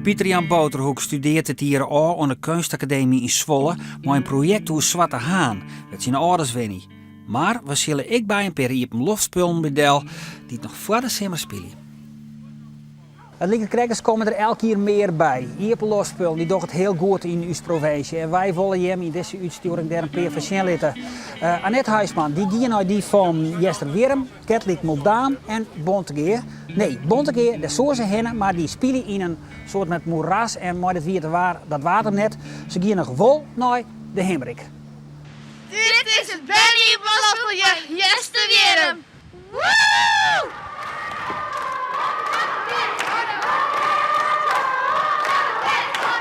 Pieter Jan Boterhoek studearret dit jier ôf oan de Keunstakademy yn Zwolle mei in projekt oer Swarte Haan, wêr't syn âlders wenje. Mar we sille ek by in pear iepenloftspullen by del dy't noch foar de simmer spylje. It liket krekt as komme der elk jier mear by. Iepenloftspullen dy dogge it hiel goed yn ús provinsje en wy wolle jim yn dizze útstjoering dêr in pear fan sjen litte. Annet Huisman dy gie nei dy fan Easterwierrum, Ketlik Mildaam en Bontegea. Nee, Bontegea, dêr soe se hinne, mar dy spylje yn in soart met moeras en mei dit wiete waar, dat waard him net. Se gie noch wol nei de Himrik. Dit is it berne-iepenloftspul Easterwierrum. Woe!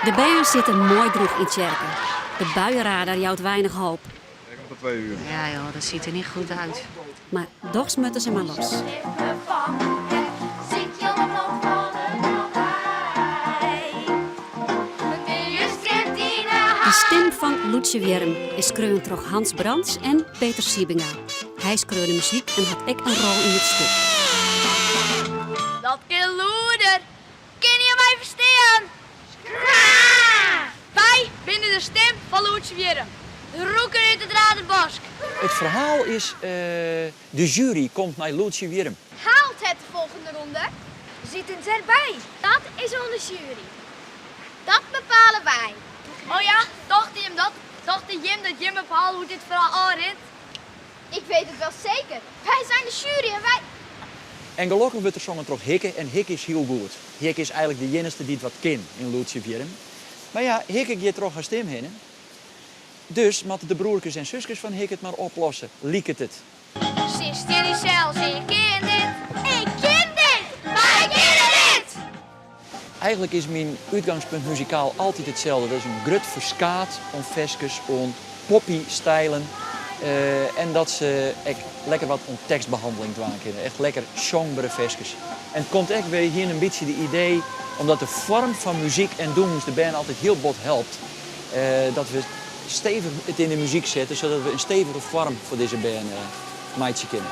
De bern sitte moai drûch yn tsjerke. De buienradar jout weinich hoop. Ja joh, dat ziet er niet goed uit. Mar dochs moatte se mar los. De stim fan Lûdsjewierrum is skreaun troch Hans Brands en Peter Siebenga. Hy skreau de muzyk en hat ek in rol yn it stik. Dat kin lûder. Kinne jo my ferstean? Wy binne de stim fan Lûdsjewierrum, de roeker út it Raderbosk. It ferhaal is, de jury komt nei Lûdsjewierrum. Haalt het de volgende ronde? Zitten ze erbij? Dat is oan de jury. Dat bepale wy. Oh ja, tochten jim dat? Tochten jim dat jim bepale hoe't dit ferhaal ôfrint? Ik weet het wel zeker. Wij zijn de jury en wij. En gelokkich wurdt der songen troch Hikke en Hikke is hiel goed. Hikke is eigenlik de iennichste dy't wat kin yn Lûdsjewierrum. Mar ja, Hikke giet troch har stim hinne. Dus moatte de broerkes en suskes fan Hikke it mar oplosse, liket it. Sis tsjin dysels, ik kin dit, ik kin dit, wy kinne dit! Eigenlik is myn útgangspunt muzikaal altyd itselde, dat is in grut ferskaat oan ferskes, oan poppy stijlen en dat se ek lekker wat oan tekstbehanneling dwaan kinne. Echt lekker sjongbere ferskes. En it komt ek, wy hiene in bytsje de idee, omdat de foarm fan muzyk en dûns de bern altyd hiel bot helpt, dat we stevich it yn de muzyk sette, sadat we in stevige foarm foar dizze bern meitsje kinne.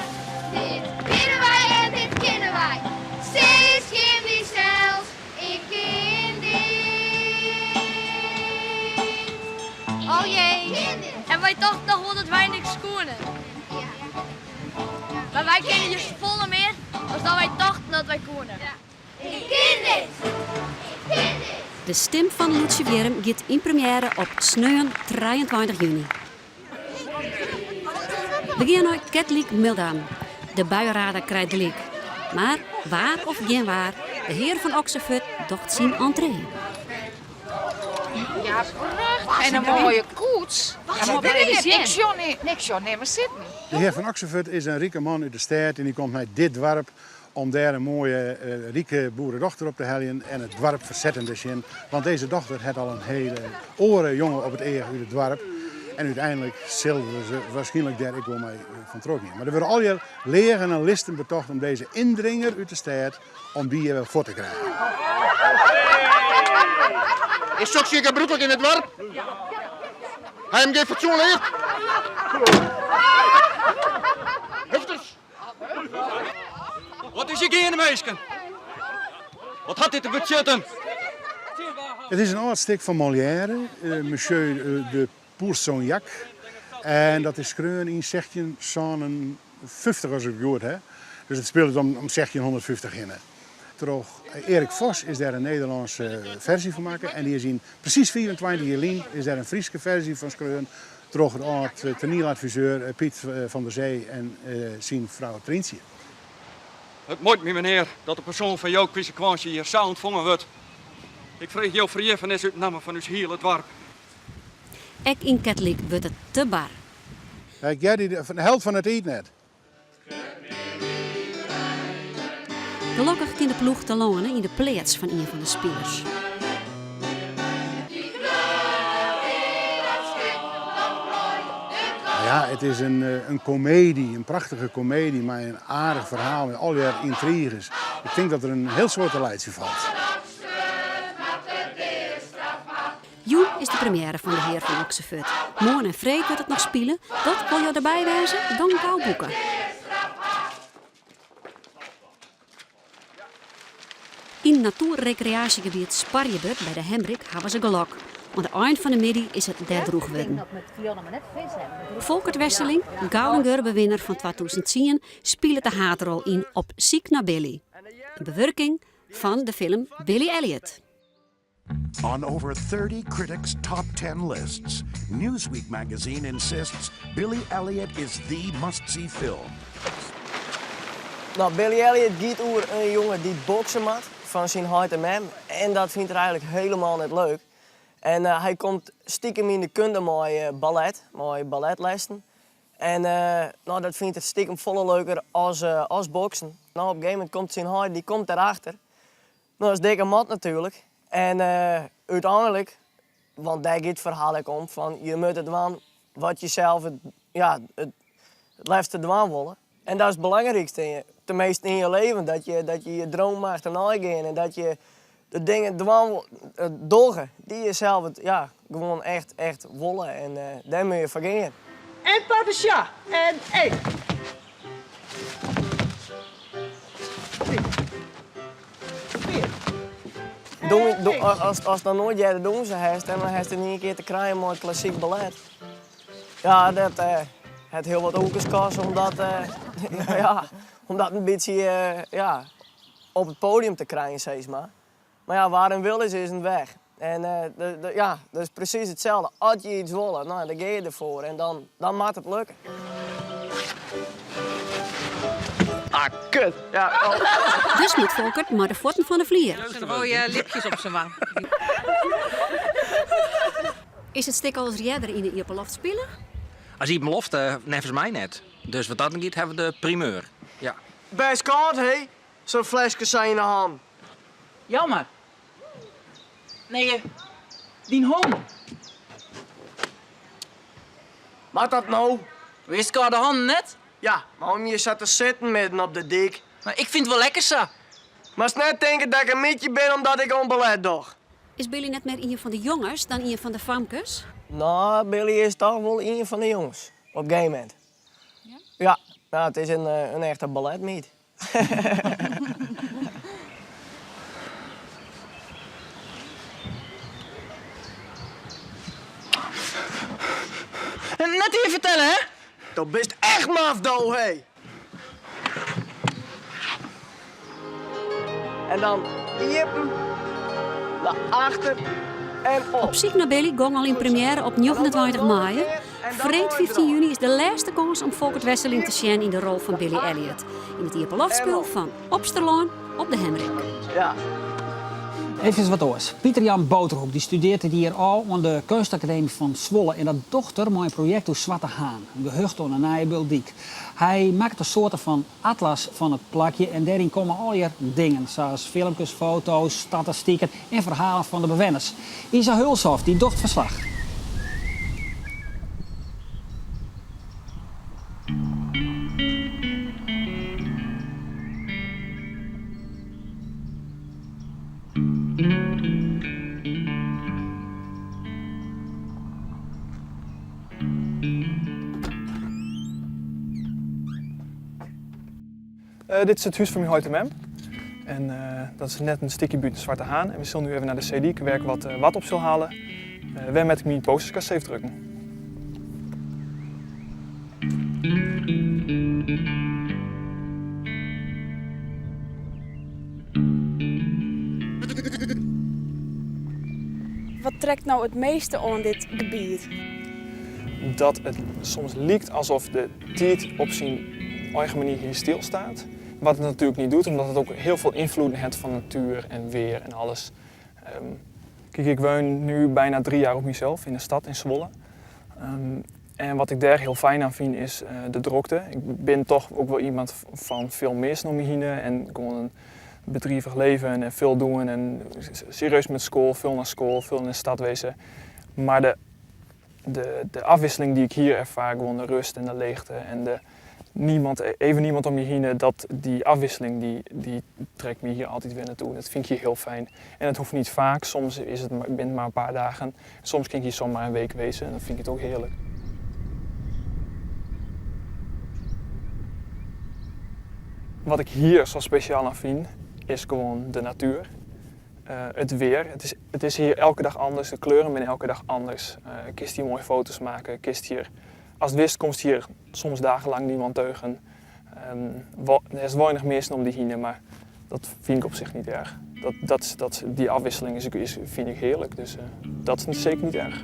Dit binne wy en dit kinne wy. Sis tsjin dysels, ik kin dit. Oh jee, en wy tochten noch wol dat wy niks koene. Mar wy kinne just folle mear as dat wy tochten dat wy koene. Ik kin dit! Ik kin dit! De stim fan Lûdsjewierrum giet yn premjêre op sneon 23 juny. We gean nei Ketlik Mildaam. De buienradar krijt gelyk. Mar waar of gjin waar, de hear fan Oxenfurt docht syn entree. Ja, prachtich. En in moaie koets. Ik sjoch nimmen sitten. De hear fan Oxenfurt is in rike man út de stêd en dy komt nei dit doarp om dêr in moaie rike boeredochter op te heljen en it doarp ferset him dêrtsjin, want dizze dochter hat al in hiele oare jonge op it each út it doarp en úteinlik sille se waarskynlik dêr ek wol mei fan troch gean. Mar der wurde allegear leagen en listen betocht om dizze yndringer út de stêd om dy hjir wer fuort te krijen. Is soks hjir gebrûklik yn it doarp? Ha jim gjin fatsoen leard? Hufters! Wat is hjir geande, minsken? Wat hat dit te betsjutten? It is in âld stik fan Molière, Monsieur de Pourceaugnac. En dat is skreaun yn 1657, as ik it goed ha. Dus it spilet om 1650 hinne. Troch Erik Vos is dêr in Nederlânske ferzje fan makke en dy is yn presys 25 jier lyn is dêr in Fryske ferzje fan skreaun troch it âld toanieladviseur Piet van der Zee en syn frou Tryntsje. It muoit my, menear, dat de persoan fan jo kwizekwânsje hjir sa ûntfongen wurdt. Ik freegje jo ferjiffenis út namme fan ús hiele doarp. Ek yn Ketlik wurdt it te bar. Ik hear dy de helt fan 'e tiid net. Gelokkich kin de ploech telâne yn de pleats fan ien fan de spilers. Ja, it is in komedy, in prachtige komedy mei in aardich ferhaal mei allegear yntriges. Ik tink dat der in hiel soad te laitsjen falt. Jûn is de premjêre fan De Hear fan Oxenfurt. Moarn en freed wurdt it noch spile. Dat wol jo derby wêze? Dan gau boeke. Yn natoerrekreaasjegebiet Sparjebird by de Hemrik hawwe se gelok. Oan de ein fan de middei is it dêr drûch wurden. Folkert Wesseling, Gouden Gurbe-winner fan 2010, spilet de haadrol yn Op syk nei Billy, in bewurking fan de film Billy Elliot. On over 30 critics' top 10 lists, Newsweek magazine insists Billy Elliot is the must-see film. No, Billy Elliot giet oer in jonge dy't bokse moat fan syn heit en mem en dat fynt er eigenlik hielendal net leuk. En hy komt stikem yn de kunde mei ballet, mei balletlessen. En no, dat fynt er stikem folle leuker as, as boksen. No, op in gegeven momint komt syn heit, dy komt derachter. No, dat is dikke mat natuerlik. En úteinlik, want dêr giet it ferhaal ek om, fan je moatte dwaan wat je sels it, ja, it leafste dwaan wolle. En dat is it belangrykste, teminsten yn je leven, dat je dat je je droom achternei gean en dat je de dingen dwaan, dogge dy't je sels it, ja, gewoan echt, echt wolle. En dêr moatte je foar gean. En pas de chat. En één. Ast noch noait earder dûnse hast en dan hast yn ien kear te krijen mei klassyk ballet. Ja, dat hat hiel wat oerkes koste om dat, ja, om dat in bytsje, ja, op it podium te krijen sis mar. Mar ja, waar een wil is, is een weg. En ja, dat is presys itselde. As je iets wolle, no, dan gean je derfoar en dan, dan moat it lukke. Ah, kut! Ja, oh. Dus moat Folkert mei de fuotten fan de flier. Zijn rode lipjes op zijn wang. Is it stik alris earder yn de iepenloft spile? As iepenloft, neffens my net. Dus wat dat oangiet hawwe we de primeur. Ja. Bêst kâld, hé? Sa'n fleske sa yn 'e han. Jammer. Nee, dyn hân. Moat dat no? Witst kâlde hannen net? Ja, mar om hjir sa te sitten midden op de dyk. Mar ik fyn it wol lekker sa. Moatst net tinke dat ik in mytje bin omdat ik oan ballet doch. Is Billy net mear ien fan de jonges dan ien fan de famkes? No, Billy is toch wol ien fan de jonges, op in gegeven momint. Ja? Ja, no, it is in, in echte balletmiet. Net ien fertelle, hè? Do bist echt maf, do, hé! En dan iepen, nei achter en op. Op syk nei Billy gong al yn premjêre op 29 maaie. Freed 15 juny is de lêste kâns om Folkert Wesseling te sjen yn de rol fan Billy Elliot yn it iepenloftspul fan Opsterlân op de Hemrik. Ja. Efkes wat oars. Pieter Jan Boterhoek dy studearret dit jier ôf oan de Keunstacademie fan Zwolle en dat docht er mei in projekt oer Swarte Haan, in gehucht oan de Nijebiltdyk. Hy makket in soarte fan atlas fan it plakje en dêryn komme allegear dingen, sa as filmkes, foto's, statistiken en ferhalen fan de bewenners. Isa Hulshoff dy docht ferslach. Dit is it hús fan myn heit en mem. En dat is net in stikje bûten Swarte Haan. En we sille nu even nei de seedyk wêr ik wat wat op sil halen. Wêrmêr't ik myn posters kan safe drukken. Wat trekt no it measte oan dit gebiet? Dat it soms liket alsof de tiid op syn eigen manier hier stilstaat. Wat it natuerlik net docht, omdat it ek hiel folle ynfloeden hat fan natuer en weer en alles. Kijk, ik woon nu bijna 3 jaar op mezelf in de stad in Zwolle. En wat ik dêr hiel fijn oan fyn is de drokte. Ik bin toch ek wol iemand fan folle minsken om my hinne en gewoan in bedrivich leven en folle dwaan en serieus mei skoalle, folle nei skoalle, folle yn de stad wêze. Mar de afwisseling dy't ik hier ervaar, gewoan de rêst en de leechte en de niemand, even niemand om je hinne, dat, dy afwisseling dy, dy trekt my hjir altyd wer nei ta. Dat fyn ik hjir hiel fijn. En it hoecht net faak, soms is it, bin it mar in pear dagen. Soms kin ik hjir samar in wike wêze en dan fyn ik it ek hearlik. Wat ik hjir sa spesjaal oan fyn, is gewoan de natuer. It weer, it is, it is hier elke dag anders, de kleuren binne elke dag anders. Kinst hier moaie foto's makke, kinst hier, ast witst komst hier soms dagenlang niemand teugen. Der is weinich minsken om dy hinne, mar dat fyn ik op sich niet erch. Dat, dat, dat, dy afwisseling is, is, fyn ik hearlik, dus dat is seker niet erch.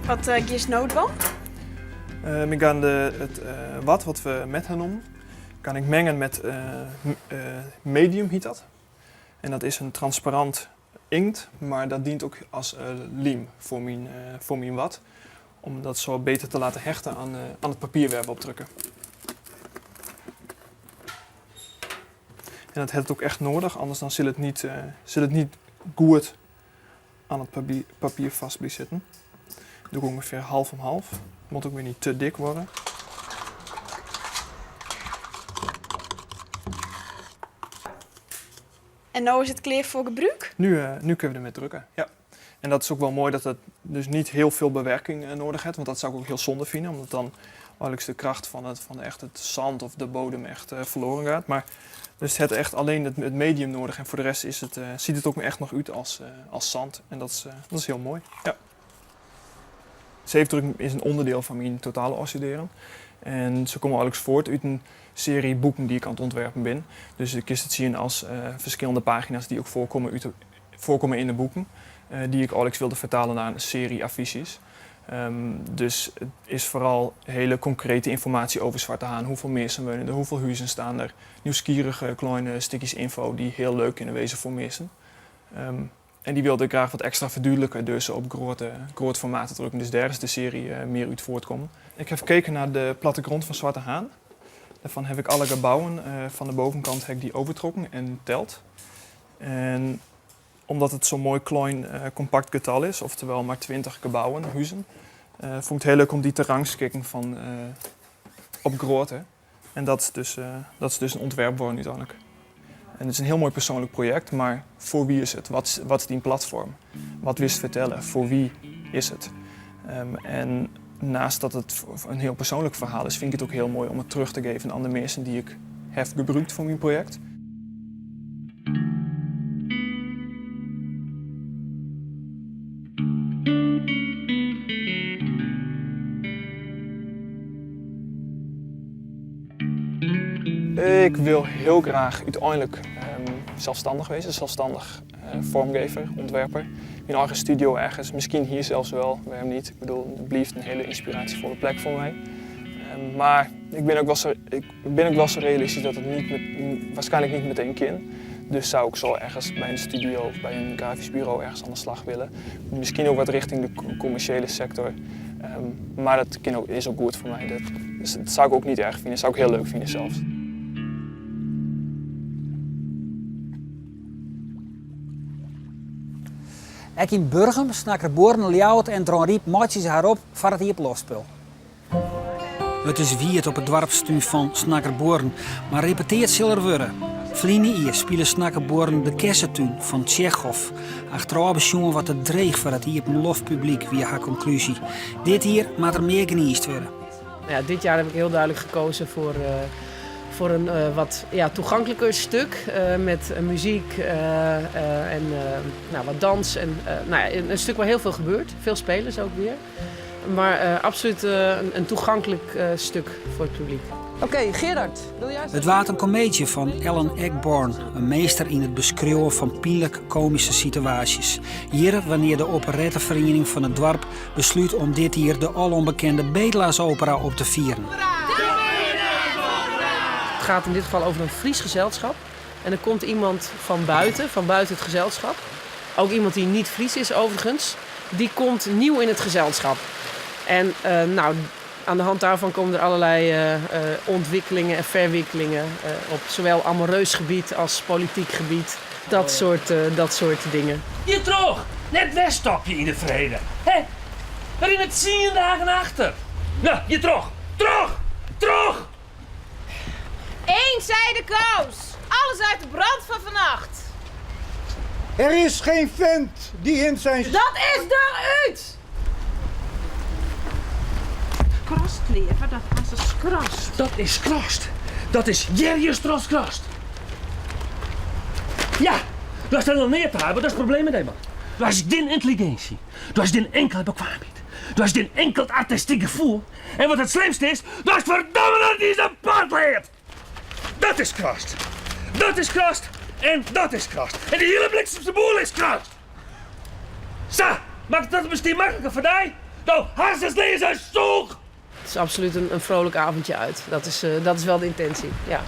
Wat giest no dwaan? Ik ga de, it wat wat we met ha nommen, kan ik mengen met medium hyt dat. En dat is in transparant inkt, mar dat dient ook as lym foar myn, foar myn wat. Om dat zo beter te laten hechten aan, aan it papier wêr't we op drukke. En dat hat it ook echt noadich, anders dan sil it niet, sil it niet goed aan it papier, papier fêst bliuwe sitten. Doch ik ûngefear half om half. Moat ook wer niet te dik wurde. En no is it klear foar gebrûk? Nu, nu kinne we dermei drukke, ja. En dat is ook wel moai dat it dus niet hiel folle bewurking noadich hat, want dat soe ik ook hiel sonde fine, omdat dan eigenlik de kracht fan it, fan echt it sân of de bodem echt ferloaren giet. Mar dus it hat echt allinnich it, it medium noadich en foar de rest is it, sjocht it ook echt noch út as, as sân. En dat is, dat is hiel moai, ja. Zeefdruk is in ûnderdiel fan myn totale ôfstudearjen. En se komme eigenlik fuort út in searje boeken dy't ik oan it ûntwerpen bin. Dus do kinst it sjen as ferskillende pagina's dy't ek foarkomme, út de, foarkomme yn de boeken, dy't ik eigenlik wilde fertale nei in searje affysjes. Dus it is foaral hiele konkrete ynformaasje oer Swarte Haan. Hoefolle minsken wenje der, hoefolle huzen steane der. Nijsgjirrige kleine stikjes ynfo dy't hiel leuk kinne wêze foar minsken. En dy wilde ik graach wat ekstra ferdúdlike troch se op grutte, grut formaat te drukken. Dus dêr is de searje mear út fuortkommen. Ik ha gekeken nei de plattegrûn fan Swarte Haan. Dêrfan ha ik alle gebouwen fan de bovenkant ha ik dy overtrokken en teld. En omdat it sa'n moai klein kompakt getal is, oftewol mar 20 gebouwen, huzen, fûn ik it hiel leuk om dy te rangskikken fan op grutte. En dat is dus, dat is dus in ûntwerp wurden úteinlik. En it is in hiel moai persoanlik projekt, mar foar wie is it? Wat, wat is dyn platfoarm? Wat wilst fertelle? Foar wie is it? En neist dat it in hiel persoanlik ferhaal is, fyn ik it ek hiel moai om it terug te geven oan de minsken dy't ik ha gebrûkt foar myn projekt. Ik wil hiel graach úteinlik selsstannich wêze, selsstannich foarmgever, ûntwerper. Myn eigen studio ergens, miskien hjir sels wol, wêrom net? Ik bedoel, it bliuwt in hiele ynspiraasjefolle plek foar my. Mar ik bin ek wol sa, ik bin ek wol sa realistysk dat it net, wierskynlik net metien kin. Dus soe ik sa ergens by in studio of by in grafysk buro ergens oan de slach wille. Miskien ek wat rjochting de kommersjele sektor. Mar dat kin ek, is ek goed foar my. Dat, dat soe ik ek net erch fine, soe ik hiel leuk fine sels. Ek yn Burgum, Snakkerbuorren, Ljouwert en Dronryp meitsje se har op foar it iepenloftspul. It is wiet op 'e doarpstún fan Snakkerbuorren, mar repeteard sil der wurde. Ferline jier spile Snakkerbuorren de Kersetún fan Tsjechov. Achterôf besjoen wat te dreech foar it iepenloftpublyk wie har konklúzje. Dit jier moat der mear gniisd wurde. Ja, dit jaar heb ik heel duidelijk gekozen voor, eh, voor een eh, wat ja, toegankelijker stuk. eh, met eh, muziek eh, eh, en eh, nou, wat dans. En, eh, nou ja, een, een stuk waar heel veel gebeurt. Veel spelers ook weer. Maar eh, absoluut eh, een, een toegankelijk eh, stuk voor het publiek. Oké, Gerard, wil jij... Het waard in komeedzje fan Alan Ayckbourn, in meester yn it beskriuwen fan pynlik komyske situaasjes. Hjir wannear't de operetteferiening fan it doarp beslút om dit jier de alombekende Bedelaars-opera op te fieren. Het gaat in dit geval over een Fries gezelschap. En er komt iemand van buiten, van buiten het gezelschap. Ook iemand die niet Fries is overigens. Die komt nieuw in het gezelschap. En eh, nou, aan de hand daarvan komen er allerlei eh, eh, ontwikkelingen en verwikkelingen. eh, op zowel amoureus gebied als politiek gebied. Dat soort, eh, dat soort dingen. Je terug! Net wegstapje in de vrede. Hé? Waarin het 10 dagen achter. Nou, je terug! Terug! Terug! Eén zijde kous. Alles uit de brand van vannacht. Er is geen vent die in zijn... Dat is eruit! Krast, leven, dat was een skrast. Dat is krast. Dat is Jerjes krast. Ja, dat is dan neer te hebben, dat is het probleem met hem. Dat is din intelligentie. Dat is din enkel bekwaamheid. Dat is din enkel artistiek gevoel. En wat het slimste is, dat is verdomme dat hij zijn paard leert. Dat is krast. Dat is krast. En dat is krast. En die hele bliksemse boel is krast. Zo, maakt dat misschien makkelijker voor jou? Nou, hartstikke lezen, zoek! Het is absoluut een, een vrolijk avondje uit. Dat is, eh, dat is wel de intentie, ja.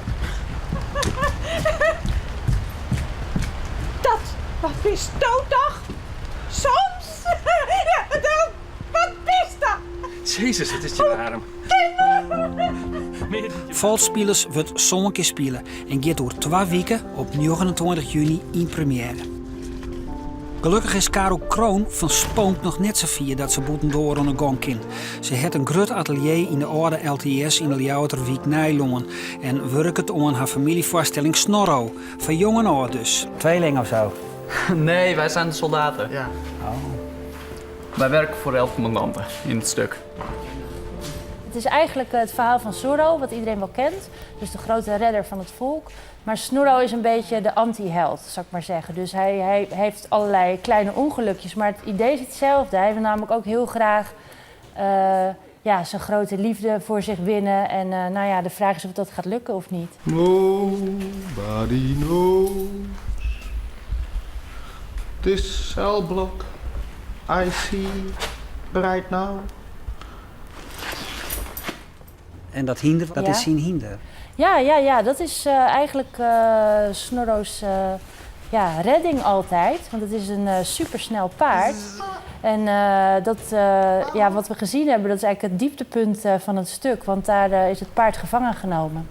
Dat, wat is dat toch? Soms? Ja, dat, wat is dat? Jezus, het is je warm. Falskspilers wurdt sân kear spile en giet oer twa wiken op 29 juny yn premjêre. Gelokkich is Caro Kroon fan Spoonk noch net safier dat se bûtendoar oan 'e gong kin. Se hat in grut atelier yn de âlde LTS yn de Ljouwerter wyk Nijlân en wurket oan har famyljefoarstelling Snorro, foar jong en âld dus. Tweeling of zo? Nee, wij zijn de soldaten. Ja. Wij werken voor de 11 commandanten in het stuk. Het is eigenlijk het verhaal van Zorro, wat iedereen wel kent. Dus de grote redder van het volk. Maar Snorro is een beetje de anti-held, zou ik maar zeggen. Dus hij, hij heeft allerlei kleine ongelukjes, maar het idee is hetzelfde. Hij wil namelijk ook heel graag eh, ja, zijn grote liefde voor zich winnen. En eh, nou ja, de vraag is of dat gaat lukken of niet. Nobody knows this cell block I see right now. En dat hynder, dat Ja. is syn hynder. Ja, ja, ja, dat is eh, eigenlijk eh, Snorro's eh, ja, redding altijd. Want het is een eh, supersnel paard. En eh, dat, eh, ja, wat we gezien hebben, dat is eigenlijk het dieptepunt eh, van het stuk. Want daar eh, is het paard gevangen genomen.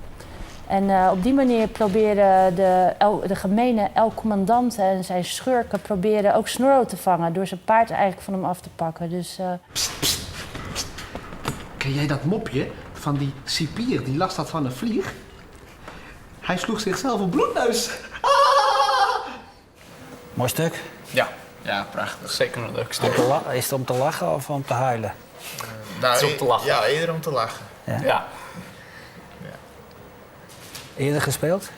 En eh, op die manier proberen de, El, de gemene El Commandante en zijn schurken proberen ook Snorro te vangen. Door zijn paard eigenlijk van hem af te pakken. Dus, eh, Ken jij dat mopje van die cipier die last had van een vlieg? Hij sloeg zichzelf een bloedneus. Mooi stuk. Ja, ja prachtig. Zeker een leuk stuk. Is het om te lachen of om te huilen? Nou, Het is om te lachen. Ja, eerder om te lachen. Ja. Ja. Eerder gespeeld?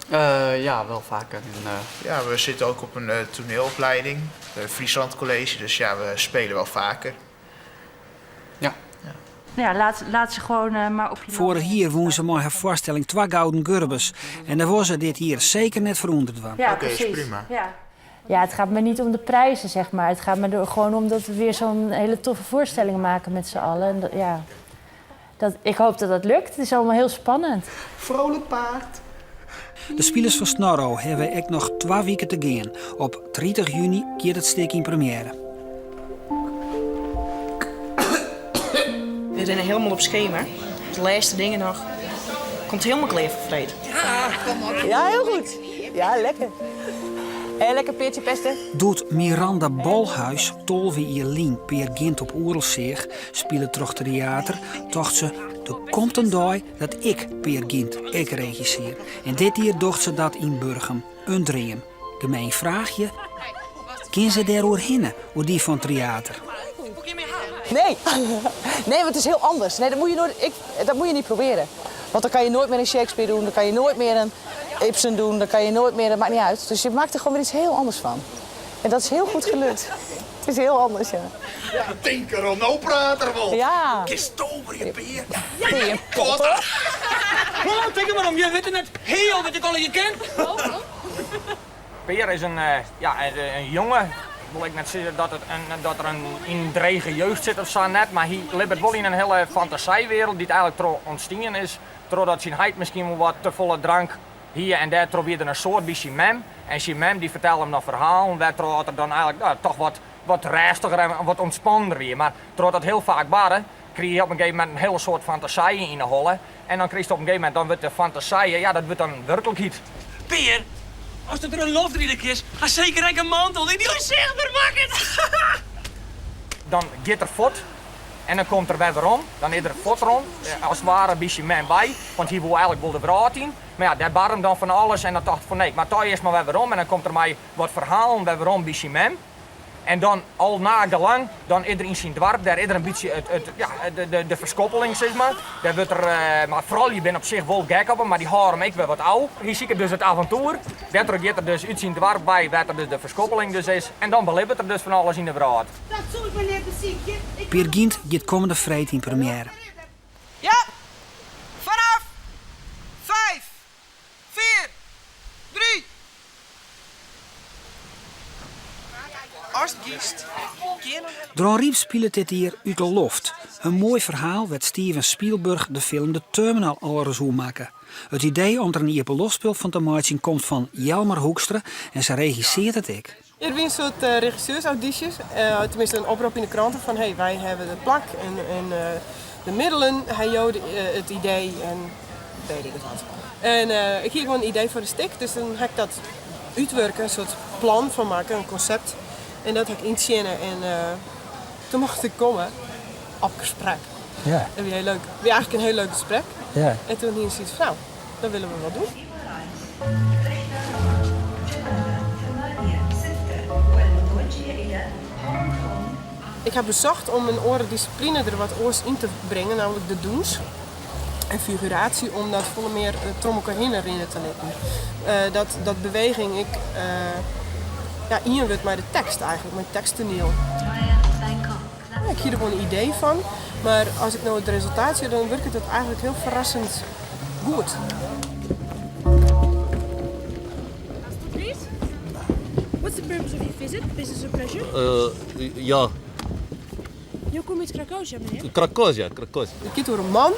Eh, ja, wel vaker. In, eh, Ja, we zitten ook op een eh, toneelopleiding, het Friesland College, dus ja, we spelen wel vaker. nou ja, laat, laat ze gewoon eh, maar op je Foarich jier wûn se mei har foarstelling twa Gouden Gurbes. En dêr wol se dit jier seker net foar ûnderdwaan. Ja, precies. Ja. ja, het gaat me niet om de prijzen, zeg maar. Het gaat me er gewoon om dat we weer zo'n hele toffe voorstelling maken met z'n allen. En dat, ja, dat, ik hoop dat dat lukt. Het is allemaal heel spannend. Vrolijk paard. De spilers fan Snorro hawwe ek noch twa wiken te gean. Op 30 juny giet it stik yn premjêre. We rennen helemaal op schema. De laatste dingen nog. Komt helemaal klaar voor freed. Ja, heel goed. Ja, lekker. En lekker peertje pesten. Doe't Miranda Bolhuis, 12 jier lyn Peer Gynt op Oerol seach, spile troch Tryater, tocht se, der komt in dei dat ik Peer Gynt ek regissearje. En dit jier docht se dat yn Burgum. In dream. Gemeen fraachje, kin se dêr oerhinne, oer dy fan Tryater? Nee. Nee, want het is heel anders. Nee, dat moet je nooit, ik, dat moet je niet proberen. Want dan kan je nooit meer een Shakespeare doen, dan kan je nooit meer een Ibsen doen, dan kan je nooit meer, dat maakt niet uit. Dus je maakt er gewoon weer iets heel anders van. En dat is heel goed gelukt. Het is heel anders, ja. Ja, tinker om nou prater wel. Ja. Kistover je peer. Peer Potter. Hoe denk maar om, je weet het net heel wat ik al je kent. Peer is een, eh, ja, een, een jongen. Wil ik net zeggen dat, het een, dat er een indrege jeugd zit of zo net, maar hij leeft wel in een hele fantasiewereld die het eigenlijk tro ontstaan is. Doordat zijn heid misschien wel wat te volle drank hier en daar probeerde een soort bij zijn mem. En zijn mem die vertelde hem nog verhalen, waardoor er dan eigenlijk nou, toch wat, wat rustiger en wat ontspannender weer. Maar doordat dat heel vaak barren, kreeg je op een gegeven moment een hele soort fantasieën in de holle. En dan krijg je op een gegeven moment, dan wordt de fantasie, ja, dat wordt dan werkelijkheid. Peer, als het er een lofdrielijk is, ga zeker een mantel die onzichtbaar maakt. Dan gaat er voort en dan komt er weer om. Dan is er voort rond, eh, als het ware een beetje men bij, want hier wil eigenlijk wel de braad in. Maar ja, daar barm dan van alles en dan dacht ik van nee, maar toch eerst maar weer om. En dan komt er mij wat verhalen weer om bij men. En dan al na gelang, dan is er in zijn dwarp, daar is er een beetje het, het, ja, de, de, de verskoppeling, zeg maar. Daar wordt er, eh, maar vooral, je bent op zich wel gek op hem, maar die houden hem ik weer wat oud. Hier zie ik dus het avontuur. Daar gaat er dus uit zijn dwarp bij, waar er dus de verskoppeling dus is. En dan beleeft er dus van alles in de braad. Dat zal ik meneer beziekje. Peer Gynt giet kommende freed yn première. Ja, vanaf 5, 4, 3. Astgiest. Dronryp spilet dit jier Ut de Loft. In moai ferhaal wêr't Steven Spielberg de film De Terminal alris oer makke. It idee om der in iepenloftspul fan te meitsjen komt fan Jelmer Hoekstra en sy regissearret it ek. Er wie in soart eh, regisseursaudysjes, eh, tenminste in oprop yn de kranten fan hey, wy hawwe de plak en, en eh, de middelen, ha jo de, it idee en weet ik het wat. En ik hie gewoan in idee foar de stik, dus dan ha ik dat útwurke, in soart plan fan makke, in konsept. En dat ha ik yntsjinne en toen mocht ik komme op gesprek. Ja. Dat wie heel leuk. Wie eigentlik in hiel leuk gesprek. Ja. En toen hiene se sayts fan, nou, dat wolle we wol dwaan. Ik ha besocht om in oare dissipline der wat oars yn te bringen, namelijk de dûns en figuraasje, om dat folle mear troch elkoar hinne rinne te litten. Dat, dat beweging ek ja, ien wurdt mei de tekst eigentlik, mei it teksttoaniel. Ik hie der wol in idee fan, mar as ik no it resultaat sjoch, dan wurket it eigentlik hiel ferrassend goed. What's the purpose of your visit? Business or pleasure? Uh, ja. Jo komme út Krakozia, menear? Krakozia, Krakozia. It giet oer in man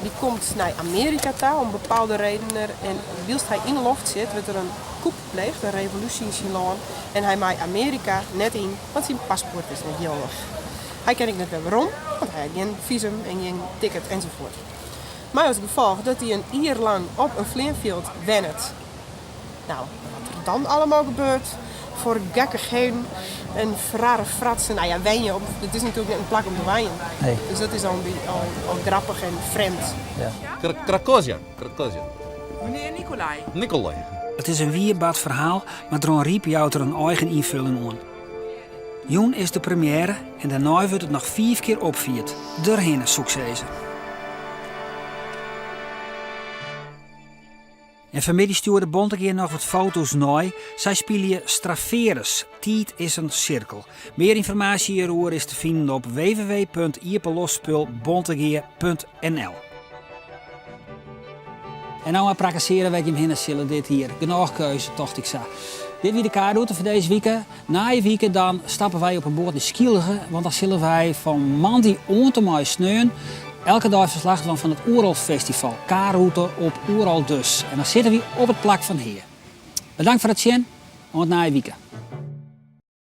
dy komt nei Amearika ta om bepaalde redenen en wylst hy yn 'e loft sit wurdt der in kûp pleegd, in revolúsje yn syn lân en hy mei Amearika net yn, want syn paspoart is net jildich. Hy kin ek net wer werom, want hy hat gjin fisum en gjin ticket ensafuort. Mei as gefolch dat hy in jier lang op in fleanfjild wennet. Nou, wat der dan allemal gebeurt foar gekkichheden en rare fratsen. Nou ja, wenje op, it is natuerlik net in plak om te wenjen. Nee. Dus dat is al, al, al grappich en frjemd. Ja. Krakozia, Krakozia. Menear Nicolai. Nicolai. It is in wier bard ferhaal, mar Dronryp jout der in eigen ynfulling oan. Jûn is de première en dêrnei wurdt it noch fiif kear opfierd. Derhinne, soe ik sizze. En fanmiddei stjoerde Bontegea noch wat foto's nei. Sy spylje Straferus, Tiid is in sirkel. Mear ynformaasje hjiroer is te finen op www.iepenloftspulbontegea.nl. En no mar prakkesearje wêr't jim hinne sille dit jier. Genôch keuze, tocht ik sa. Dit wie de K-rûte foar dizze wike. Nije wike dan stappe wy op in boat nei Skylge, want dan sille wy fan moandei oant en mei sneon elke dei ferslach dwaan fan it Oerol Festival. K-rûte op Oerol dus. En dan sitte wy op it plak fan Hea. Bedankt foar it sjen. Oant nije wike.